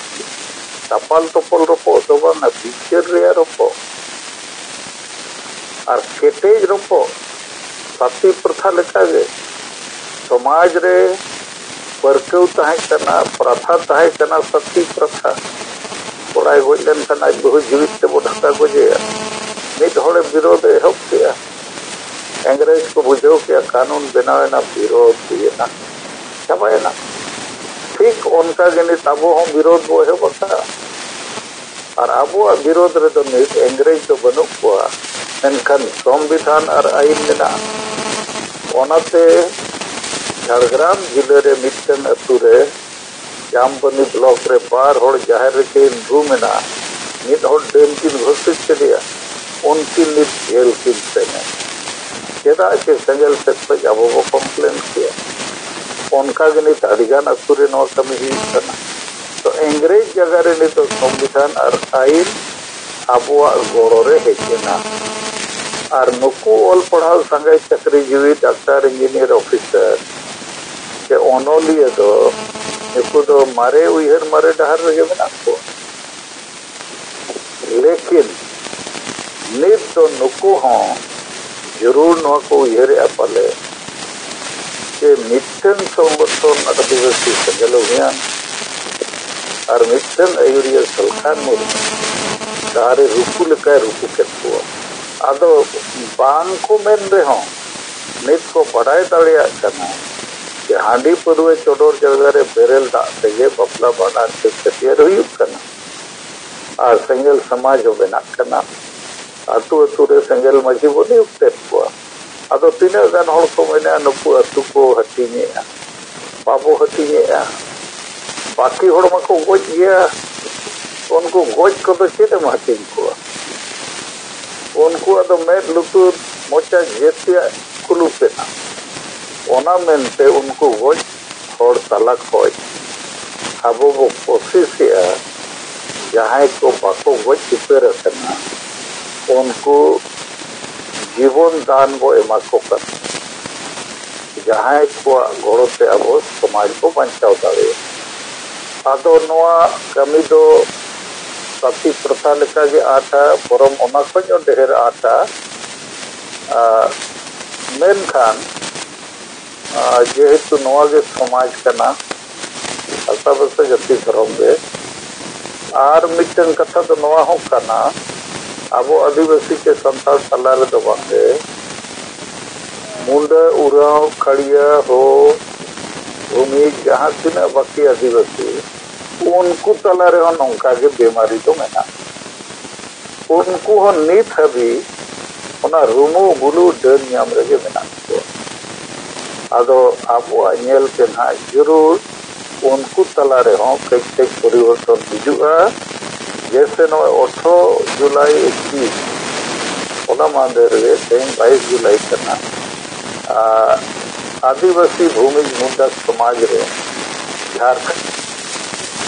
ᱫᱟᱯᱟᱞ ᱛᱚᱯᱚᱞ ᱨᱚᱯᱚᱜ ᱫᱚ ᱵᱟᱝᱟ, ᱵᱤᱪᱟᱹᱨ ᱨᱮᱭᱟᱜ ᱨᱚᱯᱚᱜ ᱟᱨ ᱠᱮᱴᱮᱡ ᱨᱚᱯᱚᱜ᱾ ᱥᱟᱛᱤ ᱯᱨᱚᱛᱷᱟ ᱞᱮᱠᱟᱜᱮ ᱥᱚᱢᱟᱡᱽ ᱨᱮ ᱯᱟᱹᱨᱠᱟᱹᱣ ᱛᱟᱦᱮᱸ ᱠᱟᱱᱟ, ᱯᱨᱚᱛᱷᱟ ᱛᱟᱦᱮᱸ ᱠᱟᱱᱟ, ᱥᱟᱛᱤ ᱯᱨᱚᱛᱷᱟ᱾ ᱠᱚᱲᱟᱭ ᱜᱚᱡ ᱞᱮᱱᱠᱷᱟᱱ ᱟᱡ ᱵᱟᱹᱦᱩ ᱡᱤᱣᱤᱫ ᱛᱮᱵᱚ ᱰᱷᱟᱠᱟ ᱜᱚᱡᱮᱭᱟ᱾ ᱢᱤᱫ ᱦᱚᱲᱮ ᱵᱤᱨᱳᱫᱷ ᱮ ᱮᱦᱚᱵ ᱠᱮᱜᱼᱟ, ᱤᱝᱨᱮᱡᱽ ᱠᱚ ᱵᱩᱡᱷᱟᱹᱣ ᱠᱮᱜᱼᱟ, ᱠᱟᱹᱱᱩᱱ ᱵᱮᱱᱟᱣ ᱮᱱᱟ, ᱵᱤᱨᱳᱫᱷ ᱦᱩᱭᱮᱱᱟ, ᱪᱟᱵᱟᱭᱮᱱᱟ᱾ ᱴᱷᱤᱠ ᱚᱱᱠᱟ ᱜᱮ ᱱᱤᱛ ᱟᱵᱚ ᱦᱚᱸ ᱵᱤᱨᱳᱫᱷ ᱵᱚ ᱮᱦᱚᱵ ᱟᱠᱟᱫᱼᱟ᱾ ᱟᱨ ᱟᱵᱚᱣᱟᱜ ᱵᱤᱨᱳᱫᱷ ᱨᱮᱫᱚ ᱱᱤᱛ ᱤᱝᱨᱮᱡᱽ ᱫᱚ ᱵᱟᱹᱱᱩᱜ ᱠᱚᱣᱟ, ᱢᱮᱱᱠᱷᱟᱱ ᱥᱚᱝᱵᱤᱫᱷᱟᱱ ᱟᱨ ᱟᱹᱭᱤᱱ ᱢᱮᱱᱟᱜᱼᱟ᱾ ᱚᱱᱟᱛᱮ ᱡᱷᱟᱲᱜᱨᱟᱢ ᱡᱤᱞᱟᱹ ᱨᱮ ᱢᱤᱫᱴᱟᱝ ᱟᱹᱛᱩ ᱨᱮ ᱡᱟᱢᱵᱟᱱᱤ ᱵᱞᱚᱠ ᱨᱮ ᱵᱟᱨ ᱦᱚᱲ ᱡᱟᱦᱮᱨ ᱨᱮᱠᱤᱱ ᱨᱩᱢ ᱮᱱᱟ, ᱢᱤᱫ ᱦᱚᱲ ᱰᱟᱹᱱ ᱠᱤᱱ ᱜᱷᱳᱥᱤᱛ ᱠᱮᱫᱮᱭᱟ, ᱩᱱᱠᱤᱱ ᱱᱤᱛ ᱡᱮᱞ ᱠᱤᱱ ᱥᱮᱱ ᱮᱱᱟ᱾ ᱪᱮᱫᱟᱜ ᱪᱮ ᱥᱮᱸᱜᱮᱞ ᱥᱮᱫ ᱠᱷᱚᱱ ᱟᱵᱚ ᱵᱚ ᱠᱚᱢᱯᱞᱮᱱ ᱠᱮᱭᱟ? ᱚᱱᱠᱟ ᱜᱮ ᱱᱤᱛ ᱟᱹᱰᱤᱜᱟᱱ ᱟᱹᱛᱩ ᱨᱮ ᱱᱚᱣᱟ ᱠᱟᱹᱢᱤ ᱦᱩᱭᱩᱜ ᱠᱟᱱᱟ᱾ ᱛᱚ ᱤᱝᱨᱮᱡᱽ ᱡᱟᱭᱜᱟ ᱨᱮ ᱱᱤᱛᱚᱜ ᱥᱚᱝᱵᱤᱫᱷᱟᱱ ᱟᱨ ᱟᱹᱭᱤᱱ ᱟᱵᱚᱣᱟᱜ ᱜᱚᱲᱚ ᱨᱮ ᱦᱮᱡ ᱮᱱᱟ᱾ ᱟᱨ ᱱᱩᱠᱩ ᱚᱞ ᱯᱟᱲᱦᱟᱣ ᱥᱟᱸᱜᱮ ᱪᱟᱹᱠᱨᱤ ᱡᱤᱣᱤ ᱰᱟᱠᱛᱟᱨ, ᱤᱧᱡᱤᱱᱤᱭᱟᱨ, ᱚᱯᱷᱤᱥᱟᱨ ᱥᱮ ᱚᱱᱚᱞᱤᱭᱟᱹ ᱫᱚ ᱱᱩᱠᱩ ᱫᱚ ᱢᱟᱨᱮ ᱩᱭᱦᱟᱹᱨ ᱢᱟᱨᱮ ᱰᱟᱦᱟᱨ ᱨᱮᱜᱮ ᱢᱮᱱᱟᱜ ᱠᱚᱣᱟ᱾ ᱞᱮᱠᱤᱱ ᱱᱤᱛ ᱫᱚ ᱱᱩᱠᱩ ᱦᱚᱸ ᱡᱟᱹᱨᱩᱲ ᱱᱚᱣᱟ ᱠᱚ ᱩᱭᱦᱟᱹᱨᱮᱜᱼᱟ ᱯᱟᱞᱮ ᱡᱮ ᱢᱤᱫᱴᱟᱝ ᱥᱚᱝᱜᱚᱴᱷᱚᱱ ᱟᱹᱫᱤᱵᱟᱹᱥᱤ ᱥᱮᱸᱜᱮᱞ ᱚᱵᱷᱤᱭᱟᱱ ᱟᱨ ᱢᱤᱫᱴᱟᱝ ᱟᱹᱭᱩᱨᱤᱭᱟᱹ ᱥᱟᱞᱠᱷᱟᱱ ᱢᱩᱨᱢᱩ ᱫᱟᱨᱮ ᱨᱩᱠᱩ ᱞᱮᱠᱟᱭ ᱨᱩᱠᱩ ᱠᱮᱫ ᱠᱚᱣᱟ᱾ ᱟᱫᱚ ᱵᱟᱝ ᱠᱚ ᱢᱮᱱ ᱨᱮᱦᱚᱸ ᱱᱤᱛ ᱠᱚ ᱵᱟᱰᱟᱭ ᱫᱟᱲᱮᱭᱟᱜ ᱠᱟᱱᱟ ᱡᱮ ᱦᱟᱺᱰᱤ ᱯᱟᱹᱨᱣᱟᱹ ᱪᱚᱰᱚᱨ ᱡᱟᱭᱜᱟ ᱨᱮ ᱵᱮᱨᱮᱞ ᱫᱟᱜ ᱛᱮᱜᱮ ᱵᱟᱯᱞᱟ ᱵᱷᱟᱸᱰᱟᱱ ᱪᱷᱟᱹᱴᱭᱟᱹᱨ ᱦᱩᱭᱩᱜ ᱠᱟᱱᱟ᱾ ᱟᱨ ᱥᱮᱸᱜᱮᱞ ᱥᱚᱢᱟᱡᱽ ᱦᱚᱸ ᱵᱮᱱᱟᱜ ᱠᱟᱱᱟ᱾ ᱟᱹᱛᱩ ᱟᱹᱛᱩ ᱨᱮ ᱥᱮᱸᱜᱮᱞ ᱢᱟᱹᱡᱷᱤ ᱵᱚ ᱱᱤᱭᱩᱠᱛ ᱮᱫ ᱠᱚᱣᱟ᱾ ᱟᱫᱚ ᱛᱤᱱᱟᱹᱜ ᱜᱟᱱ ᱦᱚᱲ ᱠᱚ ᱢᱮᱱᱟ ᱱᱩᱠᱩ ᱟᱹᱛᱩ ᱠᱚ ᱦᱟᱹᱴᱤᱧᱮᱜᱼᱟ, ᱵᱟᱵᱚ ᱦᱟᱹᱴᱤᱧᱮᱜᱼᱟ, ᱵᱟᱹᱠᱤ ᱦᱚᱲ ᱢᱟᱠᱚ ᱜᱚᱡ ᱜᱮᱭᱟ᱾ ᱩᱱᱠᱩ ᱜᱚᱡ ᱠᱚᱫᱚ ᱪᱮᱫ ᱮᱢ ᱦᱟᱹᱴᱤᱧ ᱠᱚᱣᱟ? ᱩᱱᱠᱩᱣᱟᱜ ᱫᱚ ᱢᱮᱫ, ᱞᱩᱛᱩᱨ, ᱢᱚᱪᱟ ᱡᱮᱛᱮᱭᱟᱜ ᱠᱩᱞᱩᱯ ᱮᱱᱟ᱾ ᱚᱱᱟ ᱢᱮᱱᱛᱮ ᱩᱱᱠᱩ ᱜᱚᱡ ᱦᱚᱲ ᱛᱟᱞᱟ ᱠᱷᱚᱡ ᱟᱵᱚ ᱵᱚ ᱠᱳᱥᱤᱥᱮᱜᱼᱟ, ᱡᱟᱦᱟᱸᱭ ᱠᱚ ᱵᱟᱠᱚ ᱜᱚᱡ ᱩᱛᱟᱹᱨ ᱟᱠᱟᱱᱟ, ᱩᱱᱠᱩ ᱡᱤᱵᱚᱱ ᱫᱟᱱ ᱵᱚ ᱮᱢᱟ ᱠᱚ ᱠᱟᱱᱟ, ᱡᱟᱦᱟᱸᱭ ᱠᱚᱣᱟᱜ ᱜᱚᱲᱚ ᱛᱮ ᱟᱵᱚ ᱥᱚᱢᱟᱡᱽ ᱵᱚ ᱵᱟᱧᱪᱟᱣ ᱫᱟᱲᱮᱭᱟᱜᱼᱟ᱾ ᱟᱫᱚ ᱱᱚᱣᱟ ᱠᱟᱹᱢᱤ ᱫᱚ ᱥᱟᱹᱛᱤ ᱯᱨᱚᱛᱷᱟ ᱞᱮᱠᱟᱜᱮ ᱟᱸᱴᱟ, ᱵᱚᱨᱚᱝ ᱚᱱᱟ ᱠᱷᱚᱱ ᱦᱚᱸ ᱰᱷᱮᱨ ᱟᱸᱴᱟ᱾ ᱟᱨ ᱢᱮᱱᱠᱷᱟᱱ ᱟᱨ ᱡᱮᱦᱮᱛᱩ ᱱᱚᱣᱟ ᱜᱮ ᱥᱚᱢᱟᱡᱽ ᱠᱟᱱᱟ, ᱦᱟᱥᱟ ᱵᱷᱟᱥᱟ ᱡᱟᱹᱛᱤ ᱫᱷᱚᱨᱚᱢ ᱜᱮ᱾ ᱟᱨ ᱢᱤᱫᱴᱟᱝ ᱠᱟᱛᱷᱟ ᱫᱚ ᱱᱚᱣᱟ ᱦᱚᱸ ᱠᱟᱱᱟ, ᱟᱵᱚ ᱟᱹᱫᱤᱵᱟᱹᱥᱤ ᱪᱮ ᱥᱟᱱᱛᱟᱲ ᱛᱟᱞᱟ ᱨᱮᱫᱚ ᱵᱟᱝᱜᱮ, ᱢᱩᱱᱰᱟᱹ, ᱩᱨᱟᱣ, ᱠᱷᱟᱲᱤᱭᱟ, ᱦᱳ, ᱵᱷᱩᱢᱤ, ᱡᱟᱦᱟᱸ ᱛᱤᱱᱟᱹᱜ ᱵᱟᱹᱠᱤ ᱟᱹᱫᱤᱵᱟᱹᱥᱤ, ᱩᱱᱠᱩ ᱛᱟᱞᱟ ᱨᱮᱦᱚᱸ ᱱᱚᱝᱠᱟ ᱜᱮ ᱵᱮᱢᱟᱨᱤ ᱫᱚ ᱢᱮᱱᱟᱜ ᱠᱚᱣᱟ᱾ ᱩᱱᱠᱩ ᱦᱚᱸ ᱱᱤᱛ ᱦᱟᱹᱵᱤᱡ ᱚᱱᱟ ᱨᱩᱢᱩ ᱵᱩᱞᱩ ᱰᱟᱹᱱ ᱧᱟᱢ ᱨᱮᱜᱮ ᱢᱮᱱᱟᱜ ᱠᱚᱣᱟ᱾ ᱟᱫᱚ ᱟᱵᱚᱣᱟᱜ ᱧᱮᱞ ᱛᱮ ᱱᱟᱦᱟᱜ ᱡᱟᱹᱨᱩᱲ ᱩᱱᱠᱩ ᱛᱟᱞᱟ ᱨᱮᱦᱚᱸ ᱠᱟᱹᱡ ᱠᱟᱹᱡ ᱯᱚᱨᱤᱵᱚᱨᱛᱚᱱ ᱦᱤᱡᱩᱜᱼᱟ᱾ ᱡᱮᱭᱥᱮ ᱱᱚᱜᱼᱚᱭ ᱟᱴᱷᱨᱚ ᱡᱩᱞᱟᱭ ᱮᱠᱩᱥ, ᱦᱚᱞᱟ ᱢᱟᱦᱫᱮᱨ ᱨᱮ, ᱛᱮᱦᱮᱧ ᱵᱟᱭᱤᱥ ᱡᱩᱞᱟᱭ ᱠᱟᱱᱟ, ᱟᱨ ᱟᱹᱫᱤᱵᱟᱹᱥᱤ ᱵᱷᱩᱢᱤᱡᱽ ᱢᱩᱱᱰᱟ ᱥᱚᱢᱟᱡᱽ ᱨᱮ ᱡᱷᱟᱨᱠᱷᱚᱸᱰ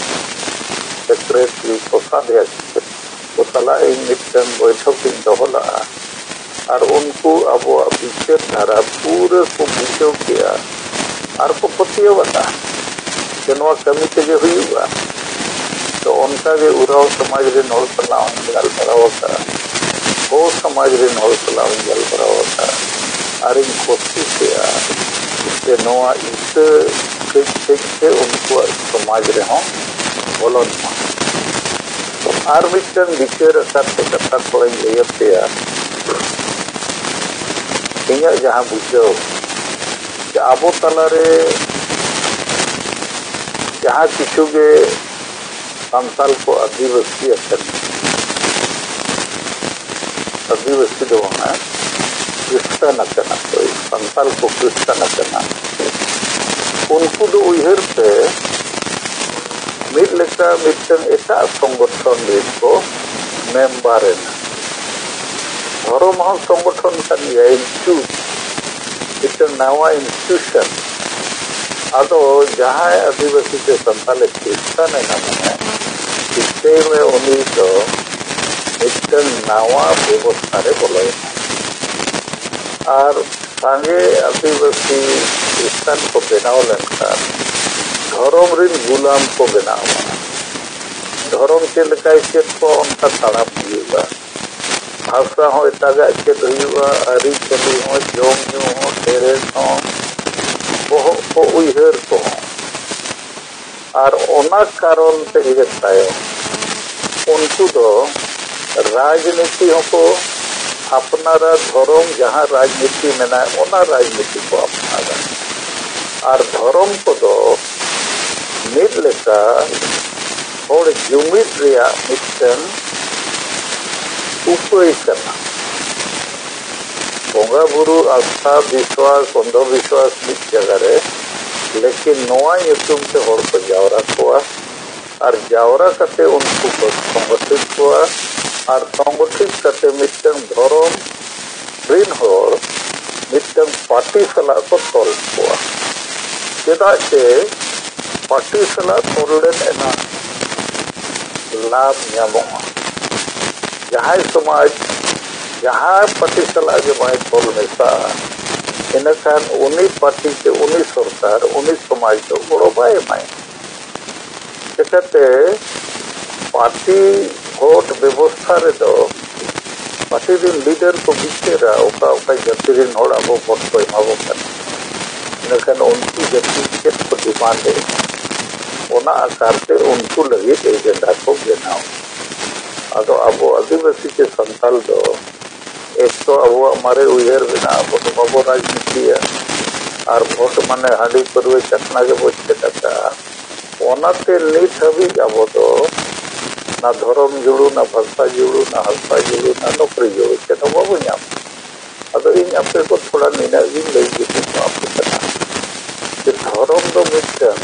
ᱥᱮᱠᱨᱮᱴᱟᱨᱤ ᱠᱚᱥᱟᱫᱷᱭᱟᱠ ᱠᱚ ᱥᱟᱞᱟᱜ ᱤᱧ ᱢᱤᱫᱴᱟᱝ ᱵᱚᱭᱴᱷᱚᱠ ᱤᱧ ᱫᱚᱦᱚ ᱞᱟᱜᱼᱟ᱾ ᱟᱨ ᱩᱱᱠᱩ ᱟᱵᱚᱣᱟᱜ ᱵᱤᱪᱟᱹᱨ ᱫᱷᱟᱨᱟ ᱯᱩᱨᱟᱹ ᱠᱚ ᱵᱩᱡᱷᱟᱹᱣ ᱠᱮᱜᱼᱟ ᱟᱨ ᱠᱚ ᱯᱟᱹᱛᱭᱟᱹᱣ ᱟᱠᱟᱫᱼᱟ ᱡᱮ ᱱᱚᱣᱟ ᱠᱟᱹᱢᱤ ᱛᱮᱜᱮ ᱦᱩᱭᱩᱜᱼᱟ᱾ ᱛᱚ ᱚᱱᱠᱟ ᱜᱮ ᱩᱨᱟᱣ ᱥᱚᱢᱟᱡᱽ ᱨᱮᱱ ᱦᱚᱲ ᱥᱟᱞᱟᱜ ᱦᱚᱸᱧ ᱜᱟᱞᱢᱟᱨᱟᱣ ᱟᱠᱟᱫᱼᱟ, ᱦᱚᱲ ᱥᱚᱢᱟᱡᱽ ᱨᱮᱱ ᱦᱚᱲ ᱥᱟᱞᱟᱜ ᱦᱚᱸᱧ ᱜᱟᱞᱢᱟᱨᱟᱣ ᱟᱠᱟᱫᱼᱟ᱾ ᱟᱨᱤᱧ ᱠᱳᱥᱤᱥᱮᱜᱼᱟ ᱡᱮ ᱱᱚᱣᱟ ᱤᱛᱟᱹ ᱠᱟᱹᱡ ᱠᱟᱹᱡ ᱛᱮ ᱩᱱᱠᱩᱣᱟᱜ ᱥᱚᱢᱟᱡᱽ ᱨᱮᱦᱚᱸ ᱵᱚᱞᱚᱱ ᱢᱟ᱾ ᱟᱨ ᱢᱤᱫᱴᱟᱝ ᱵᱤᱪᱟᱹᱨ ᱟᱠᱟᱫ ᱛᱮ ᱠᱟᱛᱷᱟ ᱛᱷᱚᱲᱟᱧ ᱞᱟᱹᱭ ᱟᱯᱮᱭᱟ᱾ ᱤᱧᱟᱹᱜ ᱡᱟᱦᱟᱸ ᱵᱩᱡᱷᱟᱹᱣ, ᱡᱮ ᱟᱵᱚ ᱛᱟᱞᱟᱨᱮ ᱡᱟᱦᱟᱸ ᱠᱤᱪᱷᱩ ᱜᱮ ᱥᱟᱱᱛᱟᱞ ᱠᱚ ᱟᱹᱫᱤᱵᱟᱹᱥᱤ ᱟᱠᱟᱱᱟ, ᱟᱹᱫᱤᱵᱟᱹᱥᱤ ᱫᱚ ᱵᱟᱝᱟ, ᱠᱷᱨᱤᱥᱴᱟᱱ ᱟᱠᱟᱱᱟ ᱠᱚ, ᱥᱟᱱᱛᱟᱞ ᱠᱚ ᱠᱷᱨᱤᱥᱴᱟᱱ ᱟᱠᱟᱱᱟ᱾ ᱩᱱᱠᱩ ᱫᱚ ᱩᱭᱦᱟᱹᱨ ᱯᱮ, ᱢᱤᱫ ᱞᱮᱠᱟ ᱢᱤᱫᱴᱟᱝ ᱮᱴᱟᱜ ᱥᱚᱝᱜᱚᱴᱷᱚᱱ ᱨᱮᱱ ᱠᱚ ᱢᱮᱢᱵᱟᱨ ᱮᱱᱟ᱾ ᱫᱷᱚᱨᱚᱢ ᱦᱚᱸ ᱥᱚᱝᱜᱚᱴᱷᱚᱱ ᱠᱟᱱ ᱜᱮᱭᱟ, ᱤᱱᱥᱴᱤᱴᱭᱩᱴ, ᱢᱤᱫᱴᱟᱝ ᱱᱟᱣᱟ ᱤᱱᱥᱴᱤᱴᱭᱩᱥᱚᱱ᱾ ᱟᱫᱚ ᱡᱟᱦᱟᱸᱭ ᱟᱹᱫᱤᱵᱟᱹᱥᱤ ᱥᱮ ᱥᱟᱱᱛᱟᱞᱮ ᱠᱷᱨᱤᱥᱴᱟᱱ ᱮᱱᱟ, ᱢᱟᱱᱮ ᱴᱷᱤᱠᱟᱹᱭ ᱢᱮ, ᱩᱱᱤ ᱫᱚ ᱢᱤᱫᱴᱟᱝ ᱱᱟᱣᱟ ᱵᱮᱵᱚᱥᱛᱷᱟ ᱨᱮ ᱵᱚᱞᱚᱭᱮᱱᱟ᱾ ᱟᱨ ᱥᱟᱸᱜᱮ ᱟᱹᱫᱤᱵᱟᱹᱥᱤ ᱠᱷᱨᱤᱥᱴᱟᱱ ᱠᱚ ᱵᱮᱱᱟᱣ ᱞᱮᱱᱠᱷᱟᱱ ᱫᱷᱚᱨᱚᱢ ᱨᱤᱱ ᱜᱩᱞᱟᱢ ᱠᱚ ᱵᱮᱱᱟᱣ ᱮᱱᱟ᱾ ᱫᱷᱚᱨᱚᱢ ᱪᱮᱫ ᱞᱮᱠᱟᱭ ᱪᱮᱫ ᱠᱚᱣᱟ, ᱚᱱᱠᱟ ᱛᱟᱲᱟᱢ ᱦᱩᱭᱩᱜᱼᱟ᱾ ᱵᱷᱟᱥᱟ ᱦᱚᱸ ᱮᱴᱟᱜᱟᱜ ᱪᱮᱫ ᱦᱩᱭᱩᱜᱼᱟ, ᱟᱹᱨᱤᱪᱟᱹᱞᱤ ᱦᱚᱸ, ᱡᱚᱢ ᱧᱩ ᱦᱚᱸ, ᱰᱨᱮᱥ ᱦᱚᱸ, ᱵᱚᱦᱚᱜ ᱠᱚ ᱩᱭᱦᱟᱹᱨ ᱠᱚᱦᱚᱸ᱾ ᱟᱨ ᱚᱱᱟ ᱠᱟᱨᱚᱱ ᱛᱮᱜᱮ ᱛᱟᱭᱚᱢ ᱩᱱᱠᱩ ᱫᱚ ᱨᱟᱡᱽᱱᱤᱛᱤ ᱦᱚᱸᱠᱚ ᱟᱯᱱᱟᱨᱟ, ᱫᱷᱚᱨᱚᱢ ᱡᱟᱦᱟᱸ ᱨᱟᱡᱽᱱᱤᱛᱤ ᱢᱮᱱᱟᱜᱼᱟ, ᱚᱱᱟ ᱨᱟᱡᱽᱱᱤᱛᱤ ᱠᱚ ᱟᱯᱱᱟᱨᱟ᱾ ᱟᱨ ᱫᱷᱚᱨᱚᱢ ᱠᱚᱫᱚ ᱢᱤᱫ ᱞᱮᱠᱟ ᱦᱚᱲ ᱡᱩᱢᱤᱫ ᱨᱮᱭᱟᱜ ᱢᱤᱫᱴᱟᱝ ᱩᱯᱟᱹᱭ ᱠᱟᱱᱟ᱾ ᱵᱚᱸᱜᱟ ᱵᱩᱨᱩ, ᱟᱥᱛᱷᱟ, ᱵᱤᱥᱣᱟᱥ, ᱚᱱᱫᱷᱚ ᱵᱤᱥᱣᱟᱥ ᱢᱤᱫ ᱡᱟᱭᱜᱟ ᱨᱮ, ᱞᱮᱠᱤᱱ ᱱᱚᱣᱟ ᱧᱩᱛᱩᱢ ᱛᱮ ᱦᱚᱲ ᱠᱚ ᱡᱟᱣᱨᱟ ᱠᱚᱣᱟ᱾ ᱟᱨ ᱡᱟᱣᱨᱟ ᱠᱟᱛᱮ ᱩᱱᱠᱩ ᱠᱚ ᱥᱚᱝᱜᱚᱴᱷᱤᱛ ᱠᱚᱣᱟ᱾ ᱟᱨ ᱥᱚᱝᱜᱚᱴᱷᱤᱛ ᱠᱟᱛᱮ ᱢᱤᱫᱴᱟᱝ ᱫᱷᱚᱨᱚᱢ ᱨᱤᱱ ᱦᱚᱲ ᱢᱤᱫᱴᱟᱝ ᱯᱟᱨᱴᱤ ᱥᱟᱞᱟᱜ ᱠᱚ ᱛᱚᱞ ᱠᱚᱣᱟ᱾ ᱪᱮᱫᱟᱜ ᱪᱮ ᱯᱟᱨᱴᱤ ᱥᱟᱞᱟᱜ ᱛᱚᱞ ᱞᱮᱱ ᱮᱱᱟᱝ ᱞᱟᱵᱷ ᱧᱟᱢᱚᱜᱼᱟ᱾ ᱡᱟᱦᱟᱸᱭ ᱥᱚᱢᱟᱡᱽ ᱡᱟᱦᱟᱸ ᱯᱟᱨᱴᱤ ᱥᱟᱞᱟᱜ ᱜᱮ ᱵᱟᱭ ᱛᱚᱞ ᱢᱮᱥᱟᱜᱼᱟ, ᱤᱱᱟᱹᱠᱷᱟᱱ ᱩᱱᱤ ᱯᱟᱨᱴᱤ ᱥᱮ ᱩᱱᱤ ᱥᱚᱨᱠᱟᱨ ᱩᱱᱤ ᱥᱚᱢᱟᱡᱽ ᱫᱚ ᱜᱚᱲᱚ ᱵᱟᱭ ᱮᱢᱟᱭᱟ᱾ ᱪᱤᱠᱟᱹᱛᱮ ᱯᱟᱨᱴᱤ ᱵᱷᱳᱴ ᱵᱮᱵᱚᱥᱛᱷᱟ ᱨᱮᱫᱚ ᱯᱟᱨᱴᱤ ᱨᱮᱱ ᱞᱤᱰᱟᱨ ᱠᱚ ᱵᱤᱪᱟᱹᱨᱟ, ᱚᱠᱟ ᱚᱠᱟ ᱡᱟᱹᱛᱤ ᱨᱮᱱ ᱦᱚᱲ ᱟᱵᱚ ᱵᱷᱳᱴ ᱠᱚ ᱮᱢᱟ ᱵᱚᱱ ᱠᱟᱱᱟ, ᱤᱱᱟᱹᱠᱷᱟᱱ ᱩᱱᱠᱩ ᱡᱟᱹᱛᱤ ᱪᱮᱫ ᱠᱚ ᱰᱤᱢᱟᱱᱰ ᱮᱫᱟ, ᱚᱱᱟ ᱟᱠᱟᱨ ᱛᱮ ᱩᱱᱠᱩ ᱞᱟᱹᱜᱤᱫ ᱮᱡᱮᱱᱰᱟ ᱠᱚ ᱵᱮᱱᱟᱣ᱾ ᱟᱫᱚ ᱟᱵᱚ ᱟᱹᱫᱤᱵᱟᱹᱥᱤ ᱪᱮ ᱥᱟᱱᱛᱟᱞ ᱫᱚ ᱮᱠ ᱛᱚ ᱟᱵᱚᱣᱟᱜ ᱢᱟᱨᱮ ᱩᱭᱦᱟᱹᱨ ᱢᱮᱱᱟᱜᱼᱟ, ᱟᱵᱚ ᱫᱚ ᱵᱟᱵᱚ ᱨᱟᱡᱽᱱᱤᱛᱤᱭᱟ, ᱟᱨ ᱵᱷᱳᱴ ᱢᱟᱱᱮ ᱦᱟᱺᱰᱤ ᱯᱟᱹᱨᱣᱟᱹ ᱪᱟᱠᱷᱱᱟ ᱜᱮᱵᱚ ᱪᱮᱫ ᱟᱠᱟᱫᱼᱟ᱾ ᱚᱱᱟᱛᱮ ᱱᱤᱛ ᱦᱟᱹᱵᱤᱡ ᱟᱵᱚ ᱫᱚ ᱱᱟ ᱫᱷᱚᱨᱚᱢ ᱡᱩᱲᱩ, ᱱᱟ ᱵᱷᱟᱥᱟ ᱡᱩᱲᱩ, ᱱᱟ ᱦᱟᱥᱟ ᱡᱩᱲᱩ, ᱱᱟ ᱱᱚᱠᱨᱤ ᱡᱩᱲᱩ ᱪᱮᱫ ᱦᱚᱸ ᱵᱟᱵᱚ ᱧᱟᱢ᱾ ᱟᱫᱚ ᱤᱧ ᱟᱯᱮ ᱠᱚ ᱛᱷᱚᱲᱟ ᱱᱤᱱᱟᱹᱜ ᱜᱤᱧ ᱞᱟᱹᱭ ᱡᱩᱴᱤᱡ ᱟᱯᱮ ᱠᱟᱱᱟ ᱡᱮ ᱫᱷᱚᱨᱚᱢ ᱫᱚ ᱢᱤᱫᱴᱟᱝ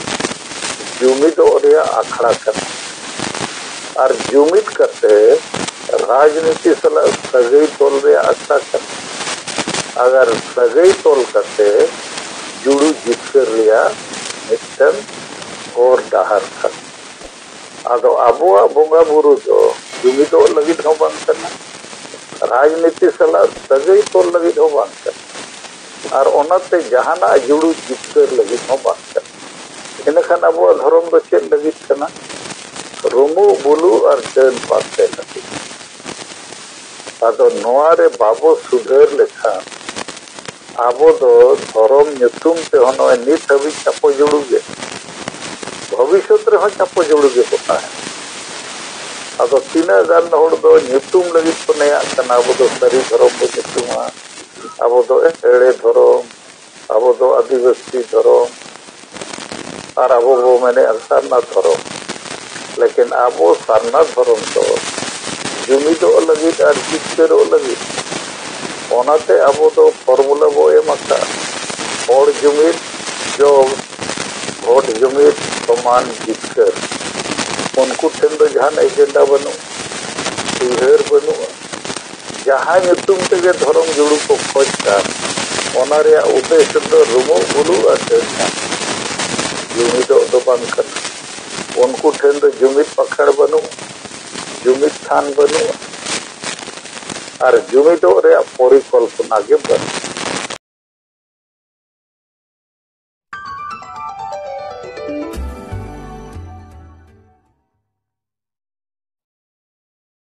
ᱡᱩᱢᱤᱫᱚᱜ ᱨᱮᱭᱟᱜ ᱟᱠᱷᱲᱟ ᱠᱟᱱᱟ᱾ ᱟᱨ ᱡᱩᱢᱤᱫ ᱠᱟᱛᱮ ᱨᱟᱡᱽᱱᱤᱛᱤ ᱥᱟᱞᱟᱜ ᱥᱟᱹᱜᱟᱹᱭ ᱛᱚᱞ ᱨᱮᱭᱟᱜ ᱟᱠᱷᱲᱟ ᱠᱟᱱᱟ᱾ ᱟᱜᱟᱨ ᱥᱟᱹᱜᱟᱹᱭ ᱛᱚᱞ ᱠᱟᱛᱮ ᱡᱩᱲᱩ ᱡᱤᱛᱠᱟᱹᱨ ᱨᱮᱭᱟᱜ ᱢᱤᱫᱴᱟᱝ ᱦᱚᱨ ᱰᱟᱦᱟᱨ ᱠᱟᱱᱟ᱾ ᱟᱫᱚ ᱟᱵᱚᱣᱟᱜ ᱵᱚᱸᱜᱟ ᱵᱩᱨᱩ ᱫᱚ ᱡᱩᱢᱤᱫᱚᱜ ᱞᱟᱹᱜᱤᱫ ᱦᱚᱸ ᱵᱟᱝ ᱠᱟᱱᱟ, ᱨᱟᱡᱽᱱᱤᱛᱤ ᱥᱟᱞᱟᱜ ᱥᱟᱹᱜᱟᱹᱭ ᱛᱚᱞ ᱞᱟᱹᱜᱤᱫ ᱦᱚᱸ ᱵᱟᱝ ᱠᱟᱱᱟ, ᱟᱨ ᱚᱱᱟᱛᱮ ᱡᱟᱦᱟᱱᱟᱜ ᱡᱩᱲᱩ ᱡᱤᱛᱠᱟᱹᱨ ᱞᱟᱹᱜᱤᱫ ᱦᱚᱸ ᱵᱟᱝ ᱠᱟᱱᱟ᱾ ᱤᱱᱟᱹᱠᱷᱟᱱ ᱟᱵᱚᱣᱟᱜ ᱫᱷᱚᱨᱚᱢ ᱫᱚ ᱪᱮᱫ ᱞᱟᱹᱜᱤᱫ ᱠᱟᱱᱟ? ᱨᱩᱢᱩᱜ ᱵᱩᱞᱩᱜ ᱟᱨ ᱰᱟᱹᱱ ᱯᱟᱱᱛᱮ ᱞᱟᱹᱜᱤᱫ᱾ ᱟᱫᱚ ᱱᱚᱣᱟ ᱨᱮ ᱵᱟᱵᱚ ᱥᱩᱫᱷᱟᱹᱨ ᱞᱮᱠᱷᱟᱱ ᱟᱵᱚ ᱫᱚ ᱫᱷᱚᱨᱚᱢ ᱧᱩᱛᱩᱢ ᱛᱮᱦᱚᱸ ᱱᱚᱜᱼᱚᱭ ᱱᱤᱛ ᱦᱟᱹᱵᱤᱡ ᱪᱟᱯᱚ ᱡᱩᱲᱩ ᱜᱮ, ᱵᱷᱚᱵᱤᱥᱥᱚᱛ ᱨᱮᱦᱚᱸ ᱪᱟᱯᱚ ᱡᱩᱲᱩ ᱜᱮᱠᱚ ᱛᱟᱦᱮᱱᱟ᱾ ᱟᱫᱚ ᱛᱤᱱᱟᱹᱜ ᱜᱟᱱ ᱦᱚᱲ ᱫᱚ ᱧᱩᱛᱩᱢ ᱞᱟᱹᱜᱤᱫ ᱠᱚ ᱱᱮᱭᱟᱜ ᱠᱟᱱᱟ, ᱟᱵᱚ ᱫᱚ ᱥᱟᱹᱨᱤ ᱫᱷᱚᱨᱚᱢ ᱵᱚ ᱧᱩᱛᱩᱢᱟ, ᱟᱵᱚ ᱫᱚ ᱮᱲᱮ ᱫᱷᱚᱨᱚᱢ, ᱟᱵᱚ ᱫᱚ ᱟᱹᱫᱤᱵᱟᱹᱥᱤ ᱫᱷᱚᱨᱚᱢ, ᱟᱨ ᱟᱵᱚ ᱵᱚ ᱢᱮᱱᱮᱫᱼᱟ ᱥᱟᱨᱱᱟ ᱫᱷᱚᱨᱚᱢ᱾ ᱞᱮᱠᱤᱱ ᱟᱵᱚ ᱥᱟᱨᱱᱟ ᱫᱷᱚᱨᱚᱢ ᱫᱚ ᱡᱩᱢᱤᱫᱚᱜ ᱞᱟᱹᱜᱤᱫ ᱟᱨ ᱡᱤᱛᱠᱟᱹᱨᱚᱜ ᱞᱟᱹᱜᱤᱫ, ᱚᱱᱟᱛᱮ ᱟᱵᱚ ᱫᱚ ᱯᱷᱚᱨᱢᱩᱞᱟ ᱵᱚ ᱮᱢ ᱟᱠᱟᱫ, ᱦᱚᱲ ᱡᱩᱢᱤᱫ ᱡᱚᱜᱽ ᱵᱷᱳᱴ ᱡᱩᱢᱤᱫ ᱥᱚᱢᱟᱱ ᱡᱤᱛᱠᱟᱹᱨ᱾ ᱩᱱᱠᱩ ᱴᱷᱮᱱ ᱫᱚ ᱡᱟᱦᱟᱱ ᱮᱡᱮᱱᱰᱟ ᱵᱟᱹᱱᱩᱜ, ᱩᱭᱦᱟᱹᱨ ᱵᱟᱹᱱᱩᱜᱼᱟ᱾ ᱡᱟᱦᱟᱸ ᱧᱩᱛᱩᱢ ᱛᱮᱜᱮ ᱫᱷᱚᱨᱚᱢ ᱡᱩᱲᱩ ᱠᱚ ᱠᱷᱚᱡᱽ ᱠᱟᱱ, ᱚᱱᱟ ᱨᱮᱭᱟᱜ ᱩᱫᱽᱫᱮᱥᱥᱚ ᱫᱚ ᱨᱩᱢᱩᱜ ᱵᱩᱞᱩᱜ ᱟᱨ ᱫᱟᱹᱲ ᱠᱟᱱ, ᱡᱩᱢᱤᱫᱚᱜ ᱫᱚ ᱵᱟᱝ ᱠᱟᱱᱟ᱾ ᱩᱱᱠᱩ ᱴᱷᱮᱱ ᱫᱚ ᱡᱩᱢᱤᱫ ᱵᱟᱠᱷᱮᱲ ᱵᱟᱹᱱᱩᱜ, ᱡᱩᱢᱤᱫ ᱛᱷᱟᱱ ᱵᱟᱹᱱᱩᱜᱼᱟ, ᱟᱨ ᱡᱩᱢᱤᱫᱚᱜ ᱨᱮᱭᱟᱜ ᱯᱚᱨᱤᱠᱚᱞᱯᱚᱱᱟ ᱜᱮ ᱵᱟᱹᱱᱩᱜᱼᱟ᱾